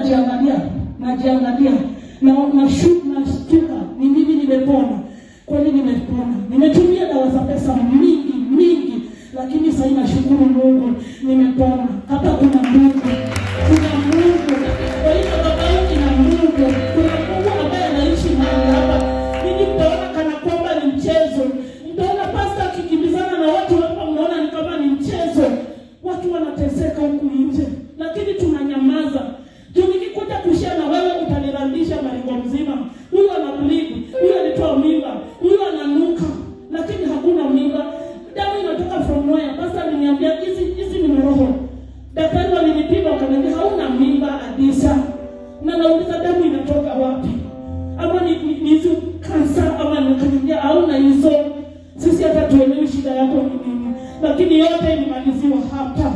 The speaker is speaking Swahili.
Najiangalia, najiangalia na nashtuka, ni mimi nimepona kweli, nimepona. Nimetumia dawa za pesa mingi mingi, lakini sasa nashukuru Mungu nimepona. Hapa kuna Mungu, kuna Mungu. Kwa hiyo madhabahu ina Mungu, kuna Mungu ambaye anaishi mahali hapa. Ninyi mtaona kana kwamba ni mchezo, mtaona pasta akikimbizana na watu hapa, mnaona ni kama ni mchezo. Watu wanateseka huku nje, lakini tunanyamaza. Juu nikikuja kushare na wewe utanirandisha maringo mzima. Huyu ana bleed, huyu alitoa mimba, huyu ananuka, lakini hakuna mimba. Damu inatoka from nowhere. Pastor aliniambia hizi hizi ni maroho. Daktari walinipima wakaniambia hauna mimba Adisa. Na nauliza damu inatoka wapi? Ama ni hizo kansa ama nikaniambia hauna hizo. Sisi hata tuelewi shida yako ni nini. Lakini yote ilimaliziwa hapa.